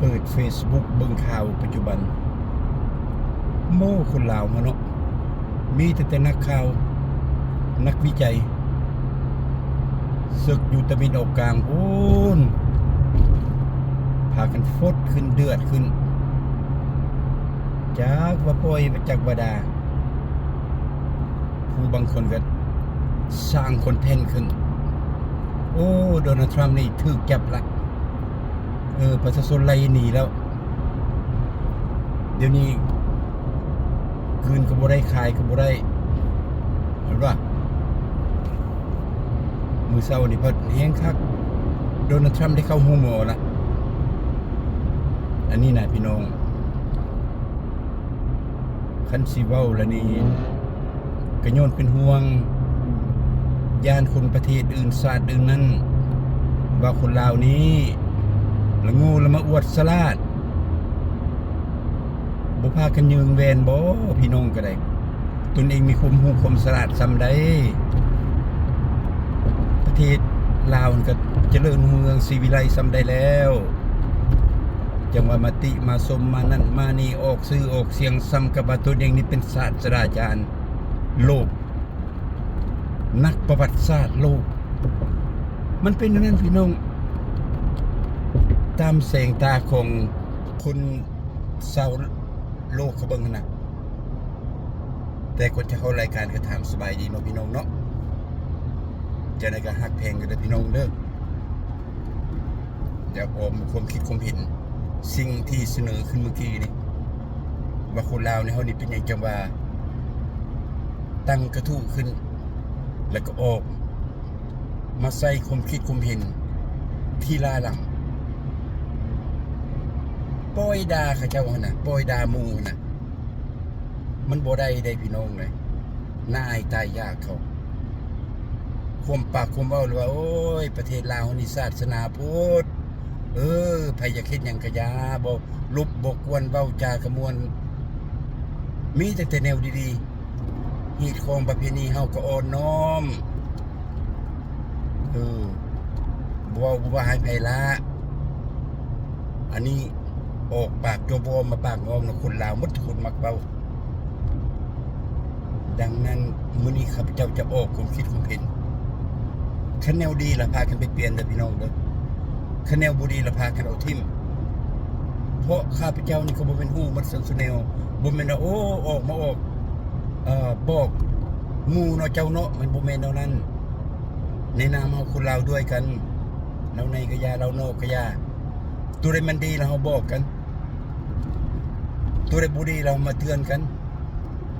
ເປີດເຟສບຸກເບິ່ງຂ່າວປັດຈຸບັນ ໂມ ຄົນລາວເຮົາເນາະ ມີແຕ່ ແຕ່ນັກຂ່າວ ນັກວິໄຈ ເສິກຢູ່ຕາເວັນອອກກາງພຸ້ນ ພາກັນຟົດຂຶ້ນ ເດືອດຂຶ້ນ ຈັກວ່າປ່ອຍ ຈັກວ່າດ່າ ຜູ້ບາງຄົນກໍສ້າງຄອນເທັນຂຶ້ນ ໂອ້ ໂດນັລ ທຣຳນີ້ຖືກຈັບລະ ເອີ ປະຊາຊົນໄລ່ໜີແລ້ວ ດຽວນີ້ກືນກໍບໍ່ໄດ້ ຄາຍກໍບໍ່ໄດ້ ເຫັນບໍ່? ມື້ເຊົ້ານີ້ເພິ່ນແຮງຄັກ ໂດນັລ ທຣຳໄດ້ເຂົ້າໂຮງໝໍລະ ອັນນີ້ນະພີ່ນ້ອງ ຄັນຊິເວົ້າລະນີ້ ກໍຍ້ອນເປັນຫ່ວງ ຢ້ານຄົນປະເທດອື່ນ ຊາດອື່ນນັ້ນ ວ່າຄົນລາວນີ້ລະໂງ່ລະມາອວດສະຫຼາດ ບໍ່ພາກັນຍືງແວ່ນບໍ ພີ່ນ້ອງກໍໄດ້ ຕົນເອງມີຄວາມຮູ້ຄວາມສະຫຼາດສ່ຳໃດ ປະເທດລາວນີ້ກໍຈະເລີນຮຸ່ງເຮືອງສີວິໄລສ່ຳໃດແລ້ວ ຈັ່ງວ່າມາຕິມາຊົມ ມານັ້ນມານີ້ ອອກຊື່ອອກສຽງ ສ່ຳກັບວ່າຕົນເອງນີ້ເປັນສາດສະດາຈານໂລກ ນັກປະຫວັດສາດໂລກ ມັນເປັນແນວນັ້ນພີ່ນ້ອງ ຕາມແສງຕາຂອງຄົນຊາວໂລກເຂົາເບິ່ງຫັ້ນນະ ແຕ່ກ່ອນຈະເຂົ້າລາຍການກໍຖາມສະບາຍດີເນາະພີ່ນ້ອງເນາະ ຈັ່ງໃດກໍຮັກແພງກັນເດີພີ່ນ້ອງເດີ. ຢາກອອກຄວາມຄິດຄວາມເຫັນ ສິ່ງທີ່ສະເໜີຂຶ້ນເມື່ອກີ້ນີ້ ວ່າຄົນລາວໃນເຮົານີ້ເປັນຫຍັງຈັ່ງວ່າຕັ້ງກະທູ້ຂຶ້ນ ແລ້ວກໍອອກມາໃສ່ຄວາມຄິດຄວາມເຫັນທີ່ລ້າຫຼັງ ປ່ອຍດ່າເຂົາເຈົ້າຫັ້ນນະ ປ່ອຍດ່າໝູ່ຫັ້ນນະ. ມັນບໍ່ໄດ້ເດ້ພີ່ນ້ອງເອີຍ ໜ້າອາຍຕາຍຢາກເຂົາ ຄວາມປາກຄວາມເວົ້າເລີຍວ່າ ໂອ້ຍ ປະເທດລາວເຮົານີ້ສາດສະໜາໂພດ ເອີ ໃຜຢາກເຮັດຫຍັງກະຢ່າ ບໍ່ລົບບໍ່ກວນ ເວົ້າຈາກະມ່ວນ ມີແຕ່ແນວດີໆ ຮີດຄອງປະເພນີເຮົາກະອ່ອນນ້ອມ ເອີ ບໍ່ເວົ້າບໍ່ວ່າໃຫ້ໃຜລະ ອັນນີ້ອອກປາກຕົວບອມມາປາກງອມນະ ຄົນລາວໝົດທຸກຄົນມັກເວົ້າ. ດັ່ງນັ້ນ ມື້ນີ້ຂ້າພະເຈົ້າຈະອອກຄວາມຄິດຄວາມເຫັນ ຄັນແນວດີລະພາກັນໄປປ່ຽນເດີພີ່ນ້ອງເດີ ຄັນແນວບໍ່ດີລະພາກັນເອົາຖິ້ມ ເພາະຂ້າພະເຈົ້ານີ້ກໍບໍ່ແມ່ນຮູ້ໝົດເຊິ່ງສູ່ແນວ ບໍ່ແມ່ນວ່າ ໂອ້ ອອກມາອອກ ເອີ ບອກໝູ່ເນາະເຈົ້າເນາະ ມັນບໍ່ແມ່ນແນວນັ້ນ. ໃນນາມເຮົາຄົນລາວດ້ວຍກັນ ລາວໃນກະຢ່າ ລາວນອກກະຢ່າ ໂຕໃດມັນດີລະເຮົາບອກກັນ ໂຕໃດບໍ່ດີລະເຮົາມາເຕືອນກັນ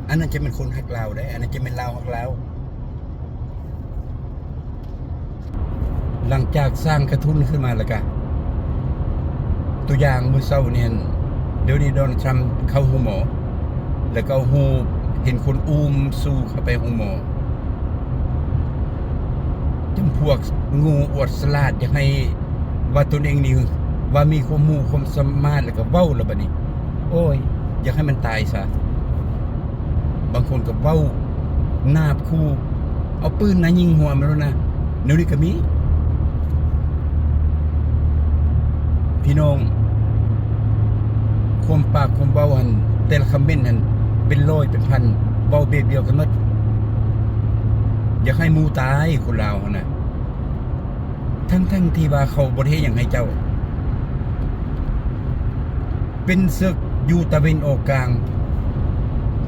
ອັນນັ້ນຈະແມ່ນຄົນຮັກລາວເດ້ ອັນນັ້ນຈະແມ່ນລາວຮັກລາວ. ຫຼັງຈາກສ້າງກະທູ້ນຂຶ້ນມາແລ້ວກະ ຕົວຢ່າງມື້ເຊົ້ານີ້ ດຽວນີ້ໂດນັລ ທຣຳເຂົ້າໂຮງໝໍ ແລ້ວກໍເອົາຮູບເຫັນຄົນອູ້ມຊູເຂົ້າໄປໂຮງໝໍ ຈຳພວກໂງ່ອວດສະຫຼາດ ຢາກໃຫ້ວ່າຕົນເອງນີ້ວ່າມີຄວາມຮູ້ຄວາມສາມາດ ແລ້ວກໍເວົ້າລະບາດນີ້ ໂອ້ຍ ຢາກໃຫ້ມັນຕາຍຊະ. ບາງຄົນກໍເວົ້າໜາບຂູ່ ເອົາປືນນະຍິງຫົວມັນໂລດນະ ແນວນີ້ກໍມີ ພີ່ນ້ອງ. ຄວາມປາກຄວາມເວົ້າຫັ້ນ ແຕ່ລະຄອມເມັນຫັ້ນ ເປັນຮ້ອຍເປັນພັນ ເວົ້າແບບດຽວກັນໝົດ ຢາກໃຫ້ໝູ່ຕາຍ ຄົນລາວຫັ້ນນະ ທັງໆທີ່ວ່າເຂົາບໍ່ໄດ້ເຮັດຫຍັງໃຫ້ເຈົ້າ. ເປັນເສິກຢູ່ຕາເວັນອອກກາງ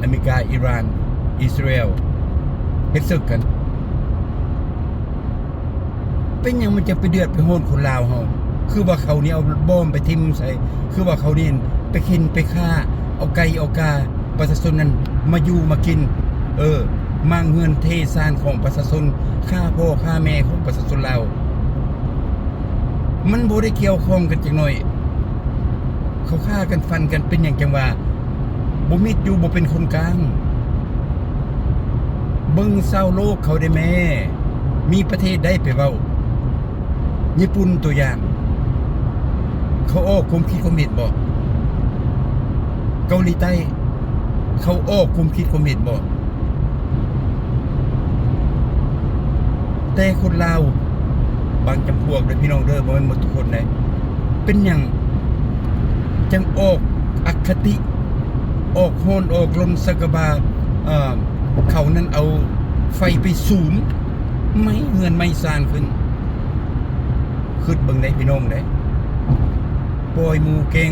ອາເມລິກາ ອີຣານ ອິດສະຣາເອວ ເຮັດເສິກກັນ ເປັນຫຍັງມັນຈະໄປເດືອດໄປຮ້ອນຄົນລາວເຮົາ? ຄືວ່າເຂົານີ້ເອົາບອມໄປຖິ້ມໃສ່ ຄືວ່າເຂົານີ້ໄປເຂັນໄປຂ້າ ເອົາໄກ່ເອົາກາ ປະຊາຊົນນັ້ນມາຢູ່ມາກິນ ເອີ ມ້າງເຮືອນເທຊານຂອງປະຊາຊົນ ຂ້າພໍ່ຂ້າແມ່ຂອງປະຊາຊົນລາວ ມັນບໍ່ໄດ້ກ່ຽວຂ້ອງກັນຈັກໜ້ອຍ. ເຂົາຂ້າກັນຟັນກັນ ເປັນຫຍັງຈັ່ງວ່າບໍ່ມິດຢູ່ ບໍ່ເປັນຄົນກາງ? ເບິ່ງຊາວໂລກເຂົາເດ້ແມ້ ມີປະເທດໃດໄປເວົ້າ? ຍີ່ປຸ່ນຕົວຢ່າງ ເຂົາອອກຄວາມຄິດຄວາມເຫັນບໍ່? ເກົາຫຼີໃຕ້ ເຂົາອອກຄວາມຄິດຄວາມເຫັນບໍ່? ແຕ່ຄົນລາວບາງຈຳພວກເດີພີ່ນ້ອງເດີ ບໍ່ແມ່ນໝົດທຸກຄົນເດ້ ເປັນຫຍັງ ຈັ່ງອອກອະຄະຕິ ອອກຮ້ອນ ອອກລົນ ສັກກະບາ ເອີ ເຂົານັ້ນເອົາໄຟໄປສຸມ ໄໝ້ເຮືອນໄໝ້ຊານຂຶ້ນ. ຄິດເບິ່ງເດ້ພີ່ນ້ອງເດ້ ປ່ອຍໝູ່ເກັ່ງ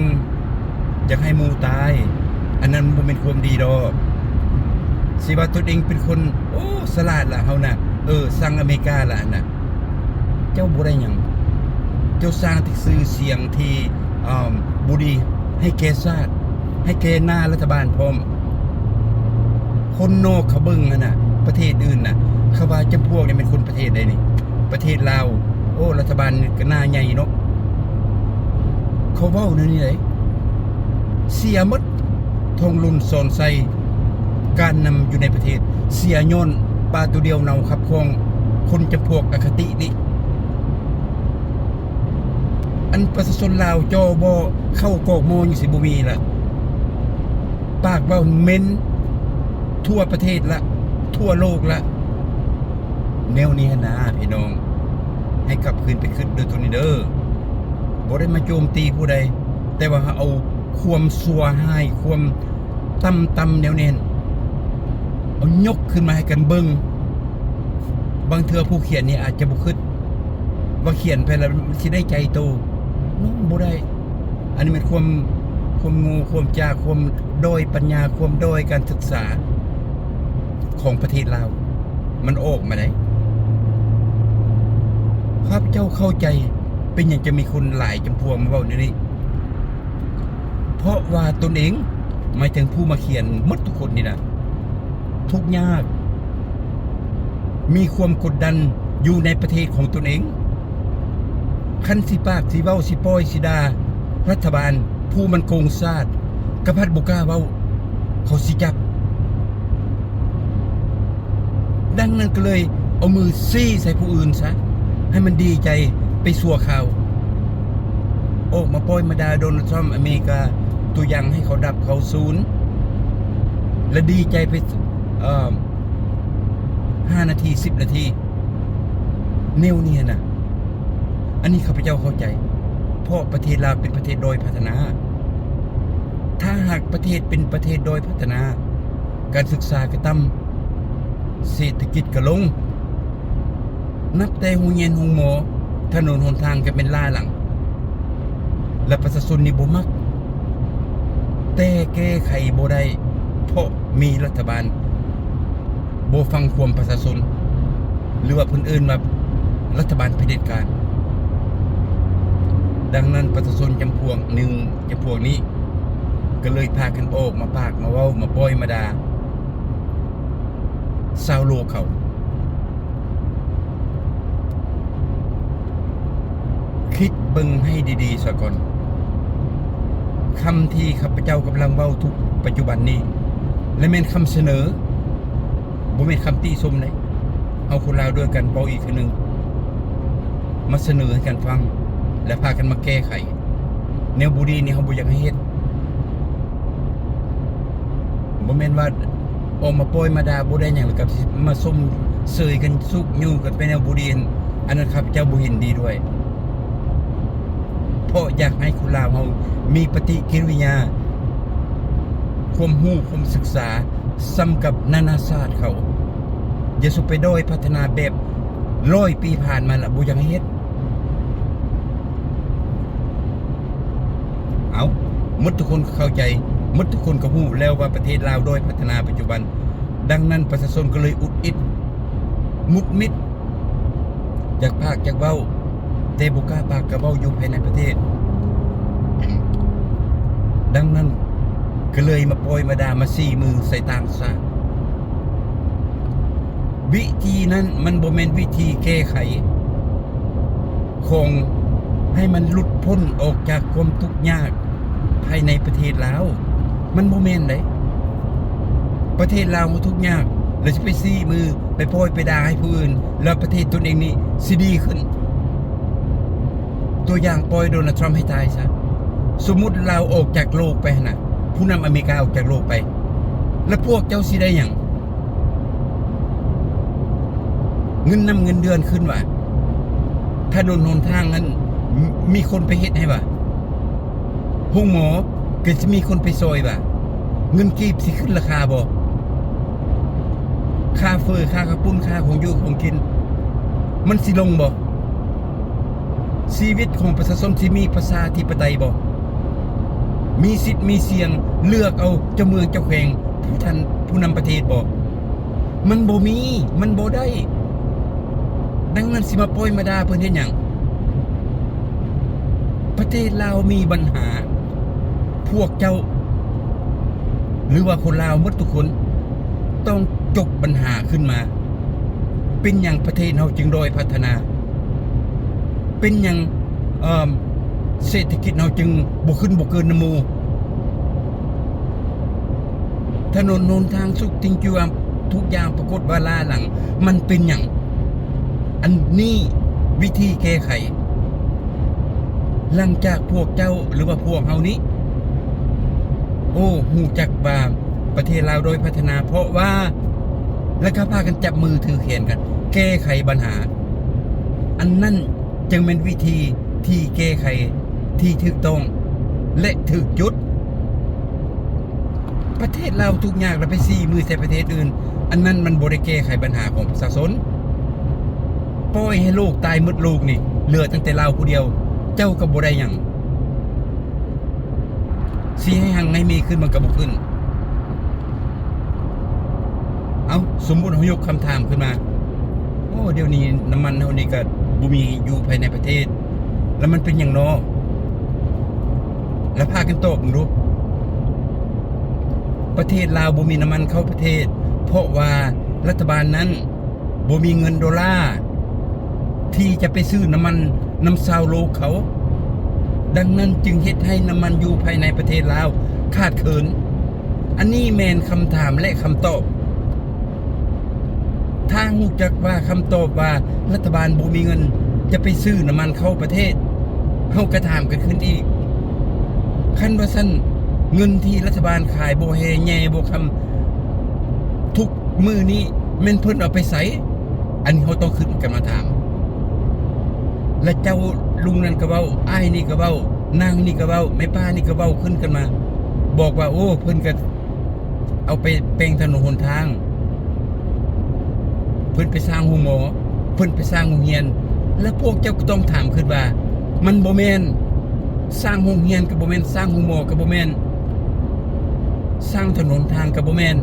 ຢາກໃຫ້ໝູ່ຕາຍ ອັນນັ້ນບໍ່ແມ່ນຄວາມດີດອກ. ຊິວ່າຕົນເອງເປັນຄົນ ໂອ້ ສະຫຼາດລະເຮົານະ ເອີ ສັ່ງອາເມລິກາລະຫັ້ນນະ ເຈົ້າບໍ່ໄດ້ຫຍັງ ເຈົ້າສ້າງແຕ່ຊື່ສຽງທີ່ ເອີ ບໍ່ດີໃຫ້ແກ່ຊາດ ໃຫ້ແກ່ໜ້າລັດຖະບານພ້ອມ. ຄົນນອກເຂົາເບິ່ງຫັ້ນນະ ປະເທດອື່ນນະ ເຂົາວ່າຈຳພວກນີ້ແມ່ນຄົນປະເທດໃດນີ້ ປະເທດລາວ ໂອ້ ລັດຖະບານກໍໜ້າໃຫຍ່ເນາະ ເຂົາເວົ້າແນວນີ້ເດ້. ເສຍໝົດ ທອງລຸນ ສອນໄຊ ການນຳຢູ່ໃນປະເທດ ເສຍຍ້ອນປາໂຕດຽວເນົ່າຂັບຂອງ ຄົນຈຳພວກອະຄະຕິນີ້. ອັນປະຊາຊົນລາວຈໍ່ບໍ່ເຂົ້າກອກໝໍ້ ຍັງຊິບໍ່ມີລະ ປາກເວົ້າເໝັນທົ່ວປະເທດລະ ທົ່ວໂລກລະ. ແນວນີ້ຫັ້ນນາພີ່ນ້ອງ ໃຫ້ກັບຄືນໄປຄິດເດີໂຕນີ້ເດີ. ບໍ່ໄດ້ມາໂຈມຕີຜູ້ໃດ ແຕ່ວ່າເຮົາເອົາຄວາມຊົ່ວຮ້າຍ ຄວາມຕ່ຳໆແນວນັ້ນ ເອົາຍົກຂຶ້ນມາໃຫ້ກັນເບິ່ງ. ບາງເທື່ອຜູ້ຂຽນນີ້ອາດຈະບໍ່ຄິດວ່າຂຽນໄປແລ້ວຊິໄດ້ໃຈໂຕ ມັນບໍ່ໄດ້. ອັນນີ້ແມ່ນຄວາມ ຄວາມໂງ່ ຄວາມຈ້າ ຄວາມດ້ອຍປັນຍາ ຄວາມດ້ອຍການສຶກສາຂອງປະເທດລາວ ມັນອອກມາໄດ໋. ຂ້າພະເຈົ້າເຂົ້າໃຈ ເປັນຫຍັງຈະມີຄົນຫຼາຍຈຳພວກມາເວົ້າແນວນີ້ ເພາະວ່າຕົນເອງ ໝາຍເຖິງຜູ້ມາຂຽນໝົດທຸກຄົນນີ້ນະ ທຸກຍາກ ມີຄວາມກົດດັນຢູ່ໃນປະເທດຂອງຕົນເອງ. ຄັນຊິປາກຊິເວົ້າ ຊິປ້ອຍຊິດ່າລັດຖະບານ ຜູ້ມັນໂກງຊາດ ກະພັດບໍ່ກ້າເວົ້າ ເຂົາຊິຈັບ. ດັ່ງນັ້ນກໍເລີຍເອົາມືຊີ້ໃສ່ຜູ້ອື່ນຊະ ໃຫ້ມັນດີໃຈໄປຊົ່ວຄາວ. ອອກມາປ້ອຍມາດ່າໂດນັລທຣຳ ອາເມລິກາ ຕົວຢ່າງໃຫ້ເຂົາດັບເຂົາສູນ ແລະດີໃຈໄປ ເອີ ຫ້ານາທີ ສິບນາທີ ແນວນີ້ນະ. ອັນນີ້ຂ້າພະເຈົ້າເຂົ້າໃຈ ເພາະປະເທດລາວເປັນປະເທດດ້ອຍພັດທະນາ. ຖ້າຫາກປະເທດເປັນປະເທດດ້ອຍພັດທະນາ ການສຶກສາກໍຕ່ຳ ເສດຖະກິດກໍລົງ. ນັບແຕ່ໂຮງຮຽນໂຮງໝໍ ຖະໜົນຫົນທາງກໍເປັນລ້າຫຼັງ ແລະປະຊາຊົນນີ້ບໍ່ມັກ ແຕ່ແກ້ໄຂບໍ່ໄດ້ ເພາະມີລັດຖະບານບໍ່ຟັງຄວາມປະຊາຊົນ ຫຼືວ່າເພິ່ນເອີ້ນວ່າລັດຖະບານຜະເດັດການ. ດັ່ງນັ້ນປະຊາຊົນຈຳພວກໜຶ່ງ ຈຳພວກນີ້ ກໍເລີຍພາກັນອອກມາປາກມາເວົ້າ ມາປ້ອຍມາດ່າ ຊາວໂລກເຂົາ. ຄິດເບິ່ງໃຫ້ດີໆສາກ່ອນ ຄຳທີ່ຂ້າພະເຈົ້າກຳລັງເວົ້າທຸກປັດຈຸບັນນີ້ ແລະແມ່ນຄຳສະເໜີ ບໍ່ແມ່ນຄຳຕິຊົມເດ້. ເຮົາຄົນລາວດ້ວຍກັນເວົ້າອີກເທື່ອໜຶ່ງ ມາສະເໜີໃຫ້ກັນຟັງ ແລະພາກັນມາແກ້ໄຂ. ແນວບໍ່ດີນີ້ເຮົາບໍ່ຢາກໃຫ້ເຮັດ. ບໍ່ແມ່ນວ່າອອກມາປ່ອຍມາດ່າບໍ່ໄດ້ຫຍັງ ແລ້ວກໍຊິມາຊົມເຊີຍກັນ ຊຸກຍູ້ກັນໄປແນວບໍ່ດີ ອັນນັ້ນຂ້າພະເຈົ້າບໍ່ເຫັນດີດ້ວຍ. ເພາະຢາກໃຫ້ຄົນລາວເຮົາມີປະຕິກິລິຍາ ຄວາມຮູ້ ຄວາມສຶກສາ ສ່ຳກັບນານາຊາດເຂົາ. ຢ່າສູ່ໄປດ້ອຍພັດທະນາແບບຮ້ອຍປີຜ່ານມາລະ ບໍ່ຢາກໃຫ້ເຮັດ. ເອົາ ໝົດທຸກຄົນກໍເຂົ້າໃຈ ໝົດທຸກຄົນກໍຮູ້ແລ້ວວ່າປະເທດລາວດ້ອຍພັດທະນາປັດຈຸບັນ. ດັ່ງນັ້ນປະຊາຊົນກໍເລີຍອຸດອິດ ໝຸດມິດ ຢາກພາກຢາກເວົ້າ ແຕ່ບໍ່ກ້າປາກ ກໍເວົ້າຢູ່ພາຍໃນປະເທດ. ດັ່ງນັ້ນກໍເລີຍມາປ່ອຍມາດ່າ ມາຊີ້ມືໃສ່ຕ່າງຊາດ. ວິທີນັ້ນມັນບໍ່ແມ່ນວິທີແກ້ໄຂ ຂອງໃຫ້ມັນຫຼຸດພົ້ນອອກຈາກຄວາມທຸກຍາກພາຍໃນປະເທດລາວ. ມັນບໍ່ແມ່ນເດ້. ປະເທດລາວເຮົາທຸກຍາກ ແລ້ວຊິໄປຊີ້ມື ໄປປ້ອຍໄປດ່າໃຫ້ຜູ້ອື່ນ ແລ້ວປະເທດຕົນເອງນີ້ຊິດີຂຶ້ນ? ຕົວຢ່າງ ປ່ອຍໂດນັລທຣຳໃຫ້ຕາຍຊະ. ສົມມຸດລາວອອກຈາກໂລກໄປຫັ້ນນະ, ຜູ້ນຳອາເມລິກາອອກຈາກໂລກໄປ, ແລ້ວພວກເຈົ້າຊິໄດ້ຫຍັງ? ເງິນນຳເງິນເດືອນຂຶ້ນຫວາ? ຖະໜົນຫົນທາງນັ້ນ ມີຄົນໄປເຮັດໃຫ້ຫວາ? ໂຮງໝໍກໍຊິມີຄົນໄປຊ່ອຍວ່າ ເງິນກີບຊິຂຶ້ນລາຄາບໍ່? ຄ່າເຝີ່ ຄ່າເຂົ້າປຸ້ນ ຄ່າຂອງຢູ່ຂອງກິນ ມັນຊິລົງບໍ່? ຊີວິດຂອງປະຊາຊົນຊິມີປະຊາທິປະໄຕບໍ່? ມີສິດມີສຽງເລືອກເອົາເຈົ້າເມືອງເຈົ້າແຂວງ ຜູ້ທ່ານ ຜູ້ນຳປະເທດບໍ່? ມັນບໍ່ມີ ມັນບໍ່ໄດ້. ດັ່ງນັ້ນຊິມາປ່ອຍມາດ່າເພິ່ນເຮັດຫຍັງ? ປະເທດລາວມີບັນຫາ ພວກເຈົ້າ ຫຼືວ່າຄົນລາວໝົດທຸກຄົນ ຕ້ອງຈົບບັນຫາຂຶ້ນມາ. ເປັນຫຍັງປະເທດເຮົາຈຶ່ງດ້ອຍພັດທະນາ? ເປັນຫຍັງ ເອີ່ມ ເສດຖະກິດເຮົາຈຶ່ງບໍ່ຂຶ້ນບໍ່ເກີນນຳໝູ່? ຖະໜົນຫົນທາງທຸກສິ່ງທຸກຢ່າງ ທຸກຢ່າງປາກົດວ່າລ້າຫຼັງ ມັນເປັນຫຍັງ? ອັນນີ້ວິທີແກ້ໄຂ ຫຼັງຈາກພວກເຈົ້າ ຫຼືວ່າພວກເຮົານີ້ ໂອ້ ຮູ້ຈັກວ່າປະເທດລາວດ້ອຍພັດທະນາ ເພາະວ່າ ແລ້ວກໍພາກັນຈັບມືຖືແຂນກັນ ແກ້ໄຂບັນຫາ ອັນນັ້ນຈຶ່ງແມ່ນວິທີທີ່ແກ້ໄຂທີ່ຖືກຕ້ອງ ແລະ ຖືກຈຸດ. ປະເທດລາວທຸກຍາກ ແລ້ວໄປຊີ້ມືໃສ່ປະເທດອື່ນ ອັນນັ້ນມັນບໍ່ໄດ້ແກ້ໄຂບັນຫາຂອງປະຊາຊົນ. ປ່ອຍໃຫ້ໂລກຕາຍໝົດໂລກນີ້ ເຫຼືອຕັ້ງແຕ່ລາວຜູ້ດຽວ ເຈົ້າກໍບໍ່ໄດ້ຫຍັງ. ຊິໃຫ້ຮັ່ງໃຫ້ມີຂຶ້ນ ມັນກໍບໍ່ຂຶ້ນ. ເອົ້າ ສົມມຸດເຮົາຍົກຄຳຖາມຂຶ້ນມາ ໂອ້ ດຽວນີ້ນ້ຳມັນເຮົານີ້ກໍບໍ່ມີຢູ່ພາຍໃນປະເທດ ແລ້ວມັນເປັນຫຍັງນໍ? ແລ້ວພາກັນຕອບເບິ່ງດູ. ປະເທດລາວບໍ່ມີນ້ຳມັນເຂົ້າປະເທດ ເພາະວ່າລັດຖະບານນັ້ນ ບໍ່ມີເງິນໂດລາທີ່ຈະໄປຊື້ນ້ຳມັນນຳຊາວໂລກເຂົາ, ດັ່ງນັ້ນຈຶ່ງເຮັດໃຫ້ນ້ຳມັນຢູ່ພາຍໃນປະເທດລາວຂາດເຂີນ. ອັນນີ້ແມ່ນຄຳຖາມ ແລະ ຄຳຕອບ. ຖ້າຮູ້ຈັກວ່າຄຳຕອບວ່າລັດຖະບານບໍ່ມີເງິນຈະໄປຊື້ນ້ຳມັນເຂົ້າປະເທດ, ເຮົາກໍຖາມກັນຂຶ້ນອີກ, ຄັນວ່າຊັ້ນ ເງິນທີ່ລັດຖະບານຂາຍບໍ່ແຮ່ແຍ່ບໍ່ຄຳ ທຸກ ມື້ນີ້ແມ່ນເພິ່ນເອົາໄປໃສ? ອັນນີ້ເຮົາຕ້ອງຂຶ້ນກັນມາຖາມ. ແລະ ເຈົ້າລຸງນັ້ນກໍເວົ້າ, ອ້າຍນີ້ກໍເວົ້າ, ນາງນີ້ກໍເວົ້າ, ແມ່ປ້ານີ້ກໍເວົ້າຂຶ້ນກັນມາ ບອກວ່າ ໂອ້ ເພິ່ນກໍເອົາໄປແປງຖະໜົນຫົນທາງ, ເພິ່ນໄປສ້າງໂຮງໝໍ, ເພິ່ນໄປສ້າງໂຮງຮຽນ. ແລະ ພວກເຈົ້າກໍຕ້ອງຖາມຂຶ້ນວ່າ ມັນບໍ່ແມ່ນ, ສ້າງໂຮງຮຽນກໍບໍ່ແມ່ນ, ສ້າງໂຮງໝໍກໍບໍ່ແມ່ນ. ສ້າງຖະໜົນທາງກໍບໍ່ແມ່ນ,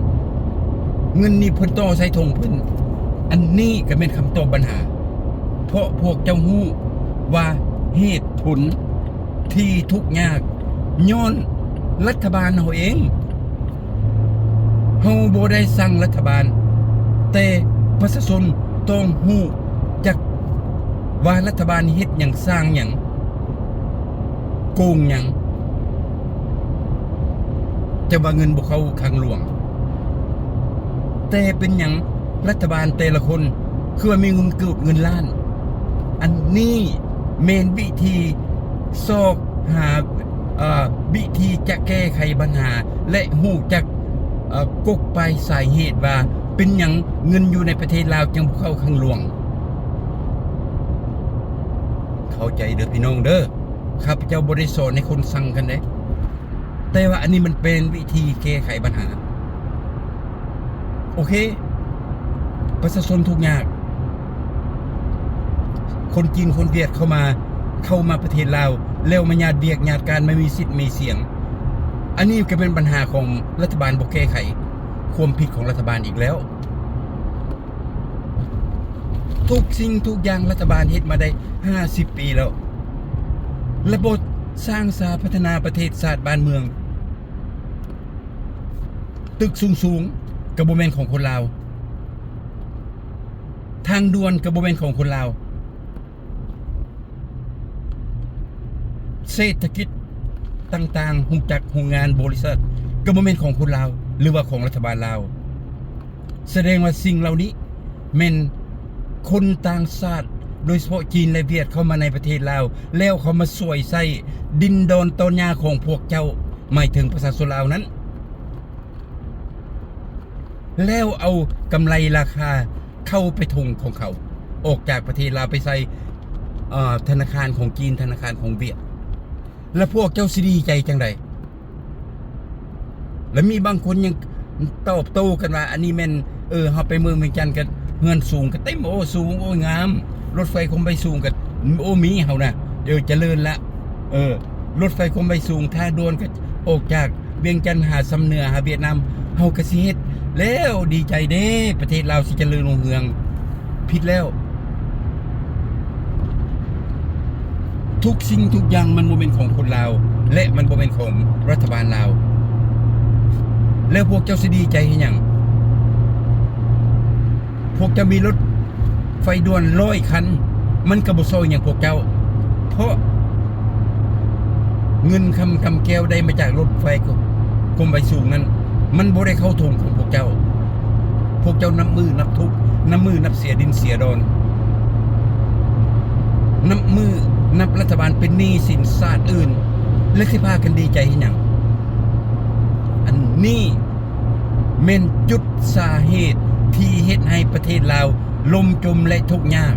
ເງິນນີ້ເພິ່ນຕໍ່ໃສ່ຖົງເພິ່ນ. ອັນນີ້ກໍແມ່ນຄຳຕອບບັນຫາ, ເພາະພວກເຈົ້າຮູ້ວ່າເຫດຜົນທີ່ທຸກຍາກ ຍ້ອນລັດຖະບານເຮົາເອງ. ເຮົາບໍ່ໄດ້ສັ່ງລັດຖະບານ, ແຕ່ປະຊາຊົນຕ້ອງຮູ້ຈັກວ່າລັດຖະບານເຮັດຫຍັງ, ສ້າງຫຍັງ. ໂກງຫຍັງ? ຈະວ່າເງິນບໍ່ເຂົ້າຄັງຫຼວງ, ແຕ່ເປັນຫຍັງລັດຖະບານແຕ່ລະຄົນຄືວ່າມີເງິນເກີບເງິນລ້ານ? ອັນນີ້ແມ່ນວິທີຊອກຫາ, ເອີ, ວິທີຈະແກ້ໄຂບັນຫາ ແລະ ຮູ້ຈັກ, ເອີ, ກົກປາຍສາເຫດວ່າເປັນຫຍັງເງິນຢູ່ໃນປະເທດລາວຈຶ່ງບໍ່ເຂົ້າຄັງຫຼວງ. ເຂົ້າໃຈເດີພີ່ນ້ອງເດີ, ຂ້າພະເຈົ້າບໍ່ໄດ້ສອນໃຫ້ຄົນຊັງກັນເດ້, ແຕ່ວ່າອັນນີ້ມັນເປັນວິທີແກ້ໄຂບັນຫາ. ໂອເຄ, ປະຊາຊົນທຸກຍາກ, ຄົນຈີນຄົນຫວຽດເຂົ້າມາ, ເຂົ້າມາປະເທດລາວ ແລ້ວມາຍາດວຽກຍາດການ, ມາມີສິດມີສຽງ. ອັນນີ້ກໍເປັນບັນຫາຂອງລັດຖະບານບໍ່ແກ້ໄຂ, ຄວາມຜິດຂອງລັດຖະບານອີກແລ້ວ. ທຸກສິ່ງທຸກຢ່າງລັດຖະບານເຮັດມາໄດ້ຫ້າສິບປີແລ້ວ, ລະບົບສ້າງສາພັດທະນາປະເທດຊາດບ້ານເມືອງ, ຕຶກສູງໆ ກໍບໍ່ແມ່ນຂອງຄົນລາວ, ທາງດ່ວນກໍບໍ່ແມ່ນຂອງຄົນລາວ. ເສດຖະກິດຕ່າງໆ, ຮູ້ຈັກໂຮງງານ, ບໍລິສັດ ກໍບໍ່ແມ່ນຂອງຄົນລາວ ຫຼືວ່າຂອງລັດຖະບານລາວ. ສະແດງວ່າສິ່ງເຫຼົ່ານີ້ແມ່ນຄົນຕ່າງຊາດ, ໂດຍສະເພາະຈີນ ແລະ ຫວຽດ ເຂົ້າມາໃນປະເທດລາວ ແລ້ວເຂົ້າມາສວຍໃຊ້ດິນດອນຕອນຫຍ້າຂອງພວກເຈົ້າ, ໝາຍເຖິງປະຊາຊົນລາວນັ້ນ. ແລ້ວເອົາກຳໄລລາຄາເຂົ້າໄປຖົງຂອງເຂົາ, ອອກຈາກປະເທດລາວໄປໃສ່, ເອີ, ທະນາຄານຂອງຈີນ, ທະນາຄານຂອງຫວຽດ. ແລ້ວພວກເຈົ້າຊິດີໃຈຈັ່ງໃດ? ແລ້ວມີບາງຄົນຍັງຕອບໂຕ້ກັນວ່າ ອັນນີ້ແມ່ນ ເອີ ເຮົາໄປເມືອງວຽງຈັນ ກໍເຮືອນສູງກໍເຕັມ ໂອ້ ສູງ ໂອ້ຍ ງາມ ລົດໄຟຄວາມໄວສູງກໍ ໂອ້ ມີ ເຮົານະ ເອີ ຈະເລີນລະ ເອີ ລົດໄຟຄວາມໄວສູງ ທາງດ່ວນກໍອອກຈາກ ວຽງຈັນຫາຊຳເໜືອ ຫາຫວຽດນາມ ເຮົາກໍຊິເຮັດແລ້ວ ດີໃຈເດ້ ປະເທດລາວຊິຈະເລີນຮຸ່ງເຮືອງ. ຜິດແລ້ວ. ທຸກສິ່ງທຸກຢ່າງມັນບໍ່ແມ່ນຂອງຄົນລາວ ແລະ ມັນບໍ່ແມ່ນຂອງລັດຖະບານລາວ. ແລ້ວພວກເຈົ້າຊິດີໃຈເຮັດຫຍັງ? ພວກເຈົ້າມີລົດໄຟດ່ວນຮ້ອຍຄັນ ມັນກໍບໍ່ຊ່ອຍຫຍັງພວກເຈົ້າ ເພາະເງິນຄຳກຳແກ້ວໄດ້ມາຈາກລົດໄຟຄວາມໄວສູງນັ້ນ ມັນບໍ່ໄດ້ເຂົ້າຖົງຂອງພວກເຈົ້າ. ພວກເຈົ້ານັບມື້ນັບທຸກ ນັບມື້ນັບເສຍດິນເສຍດອນ ນັບມື້ນັບລັດຖະບານເປັນໜີ້ສິນຊາດອື່ນ ແລະ ຊິພາກັນດີໃຈເຮັດຫຍັງ? ອັນນີ້ ແມ່ນຈຸດສາເຫດທີ່ເຮັດໃຫ້ປະເທດລາວລົ້ມຈົມ ແລະ ທຸກຍາກ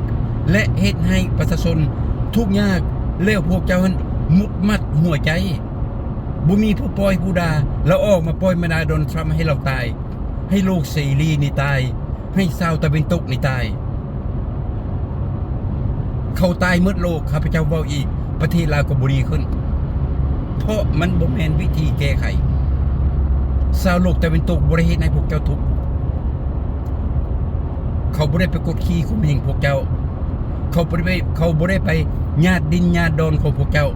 ແລະ ເຮັດໃຫ້ປະຊາຊົນທຸກຍາກ ແລ້ວພວກເຈົ້າຫັ້ນໝຸດມັດຫົວໃຈ ບໍ່ມີຜູ້ປ່ອຍຜູ້ດ່າ ລາວອອກມາປ່ອຍມາດ່າໂດນັລດທຣຳໃຫ້ລາວຕາຍ ໃຫ້ໂລກເສລີນີ້ຕາຍ ໃຫ້ຊາວຕາເວັນຕົກນີ້ຕາຍ ເຂົາຕາຍໝົດໂລກ ຂ້າພະເຈົ້າເວົ້າອີກ ປະເທດລາວກໍບໍ່ດີຂຶ້ນ ເພາະມັນບໍ່ແມ່ນວິທີແກ້ໄຂ. ຊາວໂລກຕາເວັນຕົກບໍ່ໄດ້ເຮັດໃຫ້ພວກເຈົ້າທຸກ ເຂົາບໍ່ໄດ້ໄປກົດຂີ່ຂົ່ມເຫງພວກເຈົ້າ ເຂົາບໍ່ໄດ້ໄປ ເຂົາບໍ່ໄດ້ໄປຍາດດິນຍາດດອນຂອງພວກເຈົ້າ.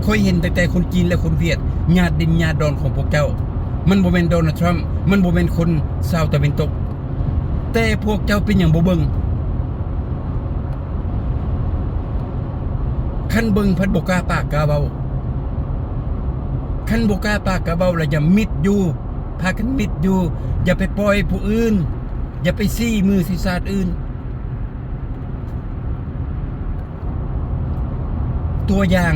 ຂ້ອຍເຫັນຕັ້ງແຕ່ຄົນຈີນ ແລະ ຄົນຫວຽດຍາດດິນຍາດດອນຂອງພວກເຈົ້າ ມັນບໍ່ແມ່ນໂດນັລດທຣຳ ມັນບໍ່ແມ່ນຄົນຊາວຕາເວັນຕົກ ແຕ່ພວກເຈົ້າເປັນຫຍັງບໍ່ເບິ່ງ? ຄັນເບິ່ງພັດບໍ່ກ້າປາກກ້າເວົ້າ ຄັນບໍ່ກ້າປາກກ້າເວົ້າ ລະຢ່າມິດຢູ່ ພາກັນມິດຢູ່ ຢ່າໄປປ່ອຍຜູ້ອື່ນ ຢ່າໄປຊີ້ມືໃສ່ຊາດອື່ນ. ຕົວຢ່າງ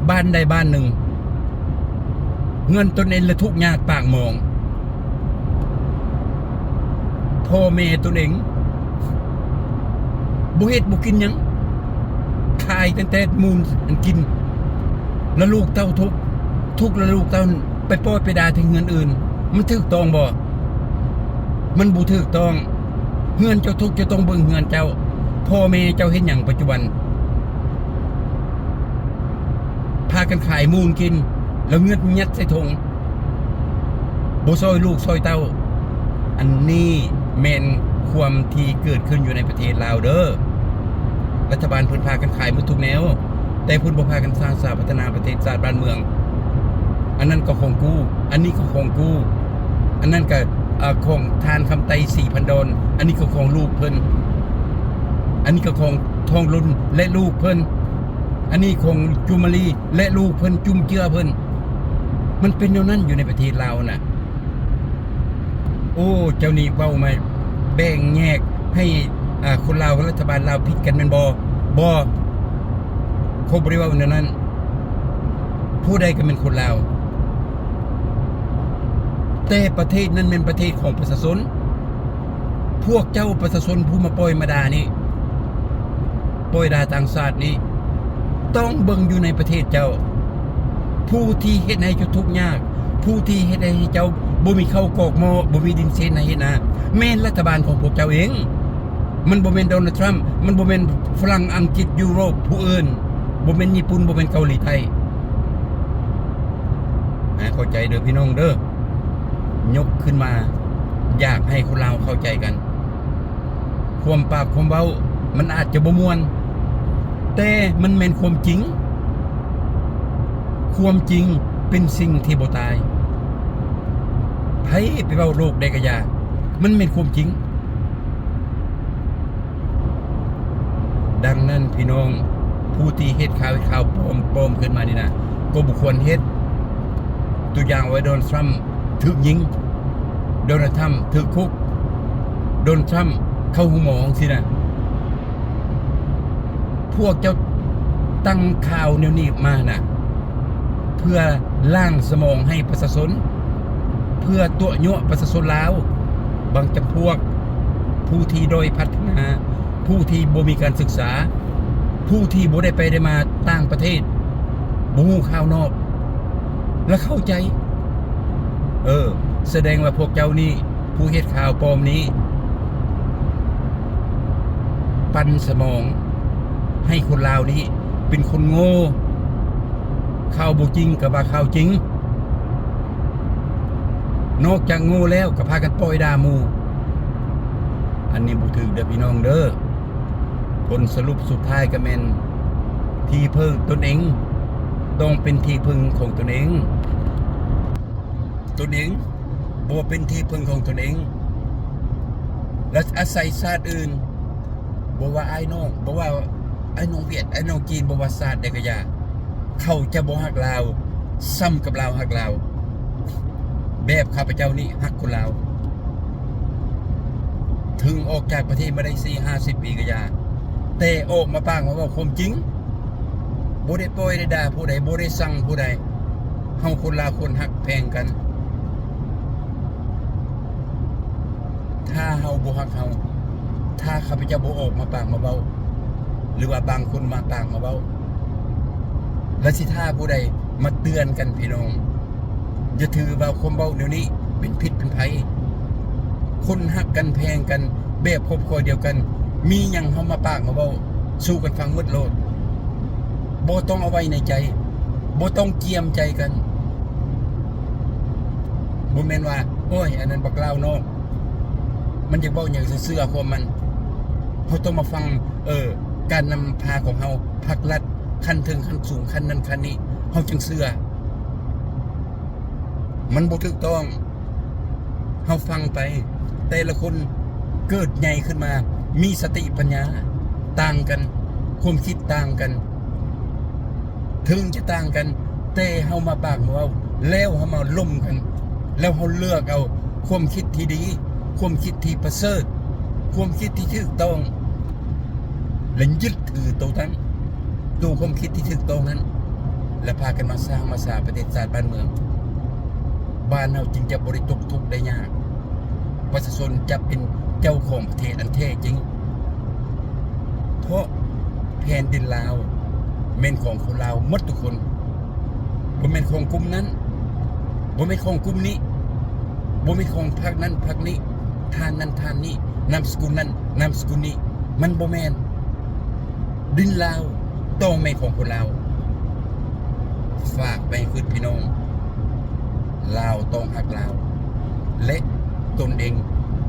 ບ້ານໃດບ້ານໜຶ່ງ ເຮືອນຕົນເອງລະທຸກຍາກປາກໝອງ ພໍ່ແມ່ຕົນເອງບໍ່ເຮັດບໍ່ກິນຫຍັງ ຂາຍຕັ້ງແຕ່ມູນອັນກິນ ລະລູກເຕົ້າທຸກ ທຸກລະລູກເຕົ້າ ໄປປ່ອຍໄປດ່າແຕ່ເຮືອນອື່ນ ມັນຖືກຕ້ອງບໍ່? ມັນບໍ່ຖືກຕ້ອງ. ເຮືອນເຈົ້າທຸກ ເຈົ້າຕ້ອງເບິ່ງເຮືອນເຈົ້າ. ພໍ່ແມ່ເຈົ້າເຮັດຫຍັງປັດຈຸບັນ? ພາກັນຂາຍມູນກິນ ແລ້ວເງິນຍັດໃສ່ຖົງ ບໍ່ຊ່ອຍລູກຊ່ອຍເຕົ້າ. ອັນນີ້ແມ່ນຄວາມທີ່ເກີດຂຶ້ນຢູ່ໃນປະເທດລາວເດີ້. ລັດຖະບານເພິ່ນພາກັນຂາຍໝົດທຸກແນວ ແຕ່ເພິ່ນບໍ່ພາກັນສ້າງສາພັດທະນາປະເທດຊາດບ້ານເມືອງ. ອັນນັ້ນກໍຂອງກູ, ອັນນີ້ກໍຂອງກູ, ອັນນັ້ນກໍ ເອີ ຂອງທ່ານຄຳໄຕ ສີພັນດອນ, ອັນນີ້ກໍຂອງລູກເພິ່ນ, ອັນນີ້ກໍຂອງທອງລຸນ ແລະ ລູກເພິ່ນ, ອັນນີ້ຂອງຈຸມມາລີ ແລະ ລູກເພິ່ນ, ຈຸມເຈືອເພິ່ນ. ມັນເປັນແນວນັ້ນຢູ່ໃນປະເທດລາວນະ. ໂອ້ ເຈົ້ານີ້ເວົ້າມາແບ່ງແຍກໃຫ້ ອາ ຄົນລາວກັບລັດຖະບານລາວຜິດກັນແມ່ນບໍ່? ບໍ່, ຂ້ອຍບໍ່ໄດ້ເວົ້າແນວນັ້ນ. ຜູ້ໃດກໍແມ່ນຄົນລາວ, ແຕ່ປະເທດນັ້ນແມ່ນປະເທດຂອງປະຊາຊົນ. ພວກເຈົ້າປະຊາຊົນຜູ້ມາປ່ອຍມາດ່ານີ້, ປ່ອຍດ່າຕ່າງຊາດນີ້, ຕ້ອງເບິ່ງຢູ່ໃນປະເທດເຈົ້າ. ຜູ້ທີ່ເຮັດໃຫ້ເຈົ້າທຸກຍາກ, ຜູ້ທີ່ເຮັດໃຫ້ເຈົ້າບໍ່ມີເຂົ້າກອກໝໍ້, ບໍ່ມີດິນເຊນໃຫ້ເຮັດນາ, ແມ່ນລັດຖະບານຂອງພວກເຈົ້າເອງ. ມັນບໍ່ແມ່ນໂດນັລດທຣຳ, ມັນບໍ່ແມ່ນຝຣັ່ງ, ອັງກິດ, ຢູໂຣບ, ຜູ້ອື່ນ, ບໍ່ແມ່ນຍີ່ປຸ່ນ, ບໍ່ແມ່ນເກົາຫຼີໃຕ້. ໃຫ້ເຂົ້າໃຈເດີ້ພີ່ນ້ອງເດີ້. ຍົກຂຶ້ນມາ ຢາກໃຫ້ຄົນລາວເຂົ້າໃຈກັນ. ຄວາມປາກຄວາມເວົ້າມັນອາດຈະບໍ່ມ່ວນ, ແຕ່ມັນແມ່ນຄວາມຈິງ. ຄວາມຈິງເປັນສິ່ງທີ່ບໍ່ຕາຍ. ໃຜໄປເວົ້າໂລກໃດກະຢ່າ, ມັນແມ່ນຄວາມຈິງ. ດັ່ງນັ້ນພີ່ນ້ອງ ຜູ້ທີ່ເຮັດຂ່າວ ເຮັດຂ່າວປອມ ປອມຂຶ້ນມານີ້ນະ ກໍບໍ່ຄວນເຮັດ. ຕົວຢ່າງວ່າໂດນັລດທຣຳຖືກຍິງ, ໂດນັລດທຣຳຖືກຄຸກ, ໂດນັລດທຣຳເຂົ້າໂຮງໝໍ ຈັ່ງຊີ້ນະ. ພວກເຈົ້າຕັ້ງຂ່າວແນວນີ້ມານະ ເພື່ອລ້າງສະໝອງໃຫ້ປະຊາຊົນ, ເພື່ອຕົວະຍົວະປະຊາຊົນລາວ ບາງຈຳພວກ ຜູ້ທີ່ດ້ອຍພັດທະນາ, ຜູ້ທີ່ບໍ່ມີການສຶກສາ, ຜູ້ທີ່ບໍ່ໄດ້ໄປໄດ້ມາຕ່າງປະເທດ ບໍ່ຮູ້ຂ່າວນອກ ລະເຂົ້າໃຈ. ເອີ ສະແດງວ່າພວກເຈົ້ານີ້ ຜູ້ເຮັດຂ່າວປອມນີ້ ປັ່ນສະໝອງໃຫ້ຄົນລາວນີ້ເປັນຄົນໂງ່. ຂ່າວບໍ່ຈິງກໍວ່າຂ່າວຈິງ. ນອກຈາກໂງ່ແລ້ວກໍພາກັນປ່ອຍດ່າໝູ່. ອັນນີ້ບໍ່ຖືກເດີພີ່ນ້ອງເດີ. ຜົນສະຫຼຸບສຸດທ້າຍກໍແມ່ນທີ່ເພິ່ງຕົນເອງ ຕ້ອງເປັນທີ່ເພິ່ງຂອງຕົນເອງ. ຕົນເອງບໍ່ເປັນທີ່ເພິ່ງຂອງຕົນເອງ ແລະ ອາໄສຊາດອື່ນ ບໍ່ວ່າອ້າຍນ້ອງ ບໍ່ວ່າອ້າຍນ້ອງຫວຽດ ອ້າຍນ້ອງຈີນ ບໍ່ວ່າຊາດໃດກໍຢ່າ ເຂົາຈະບໍ່ຮັກລາວສ່ຳກັບລາວຮັກລາວ ແບບຂ້າພະເຈົ້ານີ້ຮັກຄົນລາວ. ເຖິງອອກຈາກປະເທດມາໄດ້ສີ່ຫ້າສິບປີກໍຢ່າ ແຕ່ອອກມາປາກມາເວົ້າຄວາມຈິງ ບໍ່ໄດ້ປ່ອຍໄດ້ດ່າຜູ້ໃດ ບໍ່ໄດ້ຊັງຜູ້ໃດ. ເຮົາຄົນລາວຄວນຮັກແພງກັນ. ຖ້າເຮົາບໍ່ຮັກເຮົາ ຖ້າຂ້າພະເຈົ້າບໍ່ອອກມາປາກມາເວົ້າ ຫຼືວ່າບາງຄົນມາປາກມາເວົ້າ ແລ້ວຊິຖ້າຜູ້ໃດມາເຕືອນກັນພີ່ນ້ອງ? ຢ່າຖືວ່າຄວາມເວົ້າແນວນີ້ເປັນພິດເປັນໄພ. ຄົນຮັກກັນແພງກັນແບບຄອບຄົວດຽວກັນ ມີຫຍັງເຮົາມາປາກມາເວົ້າສູ່ກັນຟັງໝົດໂລດ. ບໍ່ຕ້ອງເອົາໄວ້ໃນໃຈ ບໍ່ຕ້ອງກຽມໃຈກັນ. ບໍ່ແມ່ນວ່າ ໂອ້ຍ ອັນນັ້ນບັກລາວນອກ ມັນຢາກເວົ້າຫຍັງ ເຊື່ອຄວາມມັນ. ເຮົາຕ້ອງມາຟັງ ເອີ ການນຳພາຂອງເຮົາ ພັກລັດ ຂັ້ນເທິງ ຂັ້ນສູງ ຂັ້ນນັ້ນ ຂັ້ນນີ້ ເຮົາຈຶ່ງເຊື່ອ. ມັນບໍ່ຖືກຕ້ອງ. ເຮົາຟັງໄປ ແຕ່ລະຄົນເກີດໃຫຍ່ຂຶ້ນມາ ມີສະຕິປັນຍາຕ່າງກັນ ຄວາມຄິດຕ່າງກັນ. ເຖິງຈະຕ່າງກັນ ແຕ່ເຮົາມາປາກມາເວົ້າ ແລ້ວເຮົາມາລົມກັນ ແລ້ວເຮົາເລືອກເອົາຄວາມຄິດທີ່ດີ ຄວາມຄິດທີ່ປະເສີດ ຄວາມຄິດທີ່ຖືກຕ້ອງ ແລະ ຍຶດຖືໂຕນັ້ນ ໂຕຄວາມຄິດທີ່ຖືກຕ້ອງນັ້ນ ແລະ ພາກັນມາສ້າງມາສາປະເທດຊາດບ້ານເມືອງ ບ້ານເຮົາຈຶ່ງຈະບໍ່ໄດ້ຕົກທຸກໄດ້ຍາກ. ປະຊາຊົນຈະເປັນເຈົ້າຂອງປະເທດອັນແທ້ຈິງ ເພາະແຜ່ນດິນລາວແມ່ນຂອງຄົນລາວໝົດທຸກຄົນ. ບໍ່ແມ່ນຂອງກຸ່ມນັ້ນ ບໍ່ແມ່ນຂອງກຸ່ມນີ້ ບໍ່ແມ່ນຂອງພັກນັ້ນພັກນີ້ ທ່ານນັ້ນທ່ານນີ້ ນາມສະກຸນນັ້ນນາມສະກຸນນີ້ ມັນບໍ່ແມ່ນ. ດິນລາວຕ້ອງແມ່ນຂອງຄົນລາວ. ຝາກໄປຄືນພີ່ນ້ອງ ລາວຕ້ອງຮັກລາວ ແລະ ຕົນເອງ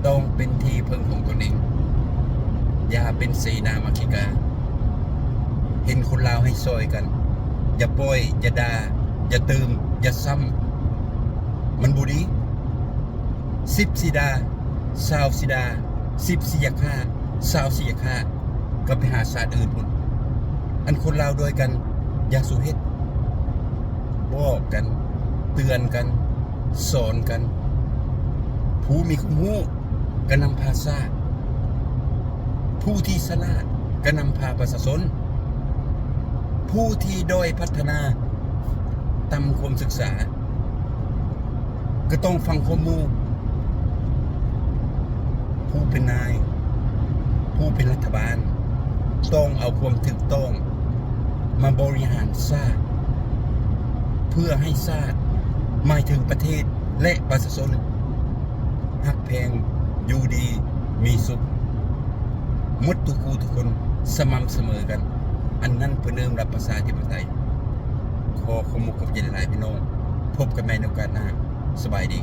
ຕ້ອງເປັນທີ່ເພິ່ງຂອງຕົນເອງ. ຢ່າເປັນເສນາມາຄີກາ ເຫັນຄົນລາວໃຫ້ຊ່ອຍກັນ. ຢ່າປ່ອຍ ຢ່າດ່າ ຢ່າຕື່ມ ຢ່າຊ້ຳ ມັນບໍ່ດີ. ສິບຊິດ່າ ຊາວຊິດ່າ ສິບຊິຢາກຂ້າ ຊາວຊິຢາກຂ້າ ກໍໄປຫາຊາດອື່ນພຸ້ນ. ອັນຄົນລາວດ້ວຍກັນ ຢ່າສູ່ເຮັດ ບອກກັນ ເຕືອນກັນ ສອນກັນ. ຜູ້ມີຄວາມຮູ້ກໍນຳພາຊາດ ຜູ້ທີ່ສະຫຼາດກໍນຳພາປະຊາຊົນ ຜູ້ທີ່ດ້ອຍພັດທະນາ ຕ່ຳຄວາມສຶກສາ ກໍຕ້ອງຟັງຄວາມໝູ່. ຜູ້ເປັນນາຍ ຜູ້ເປັນລັດຖະບານ ຕ້ອງເອົາຄວາມຖືກຕ້ອງມາບໍລິຫານຊາດ ເພື່ອໃຫ້ຊາດ ໝາຍເຖິງປະເທດ ແລະ ປະຊາຊົນ ຮັກແພງ ຢູ່ດີມີສຸກ ໝົດທຸກຄູ່ທຸກຄົນ ສະໝ່ຳສະເໝີກັນ. ອັນນັ້ນເພິ່ນເອີ້ນວ່າປະຊາທິປະໄຕ. ຂໍຂອບມຸກຂອບໃຈຫຼາຍໆ ພີ່ນ້ອງ. ພົບກັນໃໝ່ໃນໂອກາດໜ້າ. ສະບາຍດີ.